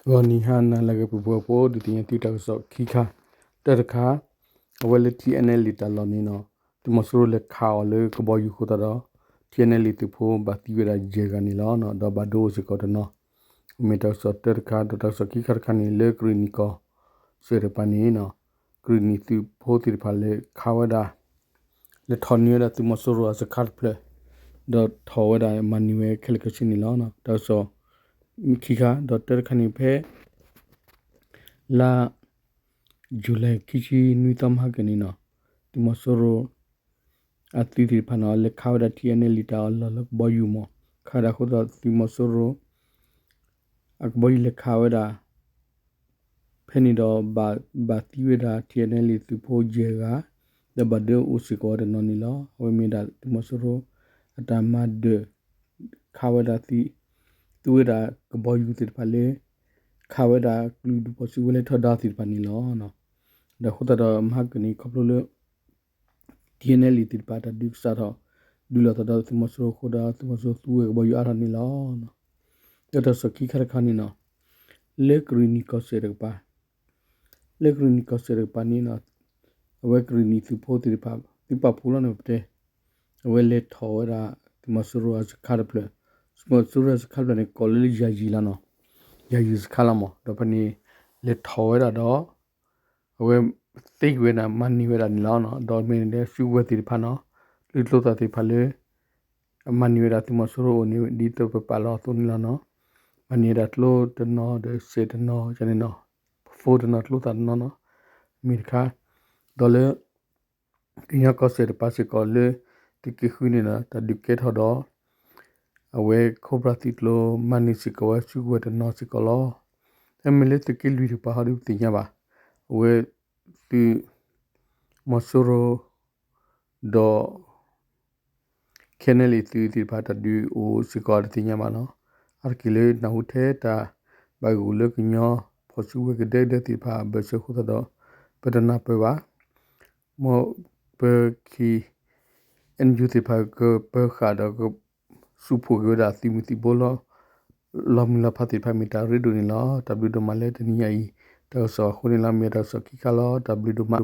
ဂီၤနံၤဟါနၤလၢအဂ့ၤ ပှၤဖှီၣ်ဖိ ဒုးသ့ၣ်ညါသုတၢ်ကစီၣ်ခံခါ, တၢတခါ, အဝဲလၢ ထံအဲနဲလံ တၢ်လီၢ်န့ၣ်နီၤ, သုးမီၤစိရိၤလဲၤခးအီၤလၢကဘီယူၤအဃိသတးဒီး ထံအဲနဲလံ သုးဖိဘၣ်သံဝဲဒၣ်ယဲၢ်ဂၤန့ၣ်လီၤ. ဒီးဘၣ်ဒိအိၣ်စ့ၢ်ကီးတနီၤ, မ့ၢ်တၢ်ကစီၣ်တၢတခါ, ဒီးတၢ်ကစီၣ်ခံခါတခါန့ၣ် လၢကရံၣ်နံၣ်ကီၢ်စဲၣ်တကပၤန့ၣ်နီၤ, ကရံၣ်နံၣ်သုးဖိသ့ၣ်တဖၣ်လဲၤခးဝဲဒၣ် လဲၤထီၣ်န့ၢ်ဝဲဒၣ်သုးမီၤစိရိၤအစခါတဖျၢၣ်, ဒီးထီၣ်ဝဲဒၣ်မၤန့ၢ်ဝဲခဲလၢာ်ခဲဆ့န့ၣ်လီၤ. တၢ်ကစီၣ်ခံခါ, ဒီးတၢတခါန့ၣ်ဖဲ လါယူၤလံ ခံဆံနွံသီမဟါကၢန့ၣ်နီၤ, သုးမီၤစိရိၤအသုးသ့ၣ်တဖၣ်န့ၣ် လဲၤခးဝဲဒၣ် ထံအဲနဲလံ တၢ်လီၢ်လၢကဘီယူၤမး, ခးဝဲဒၣ်အဃိသတး သုးမီၤစိရိၤ အကဘီယူၤလဲၤခးဝဲဒၣ် ဖဲန့ၣ်ဒီး ဘၣ်သံဝဲဒၣ် ထံအဲနဲလံ သုးဖိယဲၢ်ဂၤ, ဒီးဘၣ်ဒိအိၣ်စ့ၢ်ကီးဝဲတနီၤန့ၣ်လီၤ. အဝဲမ့ၢ်ဒၣ်သုးမီၤစိရိၤ အတၢ်မၤဒၢၣ် ခးဝဲဒၣ်သံ, သူဝဲဒၣ်ကဘီယူၤသ့ၣ်တဖၣ်လၢ ခးဝဲဒၣ်ကလုာ်ဒူၣ်ဖီၣ်စုကဝဲၤလဲၤထီဒါသ့ၣ်တဖၣ်န့ၣ်လီၤ. ဒီးအဃိသတးဒီးမဟါကၢန့ၣ် ခီဖျိလၢ ထံအဲနဲလံ သ့ၣ်တဖၣ်တၢ်ဒုးကစးထီၣ် ဒုးလီၤသးဒီးသုးမီၤစိရိၤအဃိဒီး သုးမီၤစိရိၤသူဝဲကဘီယူၤအါထီၣ်န့ၣ်လီၤ. ဒီးတၢ်ကစီၣ်ခံခါတခါန့ၣ်နီၤ, လၢကရံၣ်နံၣ်ကီၢ်စဲၣ်တကပၤ, လၢကရံၣ်နံၣ်ကီၢ်စဲၣ်တကပၤန့ၣ်နီၤ, အဝဲကရံၣ်နံၣ်သုးဖိသ့ၣ်တဖၣ် သုးပာ်ဖှိၣ်လီၤန့ၣ်ပတဲ, အဝဲလဲၤထီၣ်ဝဲဒၣ် သုးမီၤစိရိၤအစခါတဖျၢၣ်, သုးမီၤစိရိၤအစခါတဖျၢၣ်န့ၣ် ကိးလၢလၢယၤယံၤလီၤနီၤ, ယၤယံၤစခါလီၤမး, ဒီးဖဲန့ၣ် လဲၤထီၣ်ဝဲဒၣ်ဒီး အဝဲသ့ဝဲဒၣ် မၤန့ၢ်ဝဲဒၣ်န့ၣ်လီၤ. ဒီးမ့ၢ်န့ၣ်လၢစုကဝဲၤသ့ၣ်တဖၣ်နီၤ, ကလုာ်ကျိာ်သၣ်သ့ၣ်တဖၣ်လၢ အမၤန့ၢ်ဝဲဒၣ်သုးမီၤစိရိၤအအိၣ်န့ၣ် ဒ်သိးပပာ်လီၤအသိးန့ၣ်လီၤနီၤ, မၤန့ၢ်ဝဲဒၣ်ကျိတနီၤဒီးစဲးတနီၤန့ၣ်နီၤ, ဖိတနီၤကျိသၣ်တနီၤနီၤ, မ့ၢ်တခါ, ဒီးလၢ ကညီကီၢ်စဲၣ်တကပၤစ့ၢ်ကီးလၢ သုးက့ဃုန့ၣ်ဒီး တၢ်ဒုးကဲထီၣ်ဒီး အဝဲ Cobra သုးကျိၤ မၤန့ၢ်စ့ၢ်ကီးဝဲစုကဝဲၤတနီၤစ့ၢ်ကီးလီၤ. မ့မ့ၢ်လၢသုးက့လွံၢ်တကပၤဟီဒီး ပသ့ၣ်ညါဘၣ်, အဝဲ သုးမီၤစိရိၤ ဒီး KNLA သုးသ့ၣ်တဖၣ်တၢ်ဒုးအိၣ်စ့ၢ်ကီးတသ့ၣ်ညါဘၣ်နီၤ, အါတက့ၢ်လၢနၢ်ဟူထဲတၢ်ဘၣ်ဂ့ၢ်ဂူာ်လၢကညီဖီၣ်စုကဝဲၤကဒဲကဒဲသ့ၣ်တဖၣ်အဘၢၣ်စၢၤအဃိသတးဒီး ပတနၢ်ပၢၢ်ဘၣ်. မ်ပခံ NUG သ့ၣ်တဖၣ်ကပၢၤဃာ်ဒီး စူးဖှိၣ်က့ၤဝဲဒၣ်သုးမုၢ်သံၣ်ဘိလီၤ, လီၤမုၢ်လီၤဖးသ့ၣ်တဖၣ်မ့ၢ်တၢ်ရ့ဒိၣ်န့ၣ်လီၤ. တၢ်ဘျုးဒိၣ်မးလၢတနံၤညါအံၤ တၢ်ကစီၣ်အဃိန့ၣ်လီၤ. မ့ၢ်တၢ်ကစီၣ်ခံခါလီၤ. တၢ်ဘျုးဒိၣ်မး.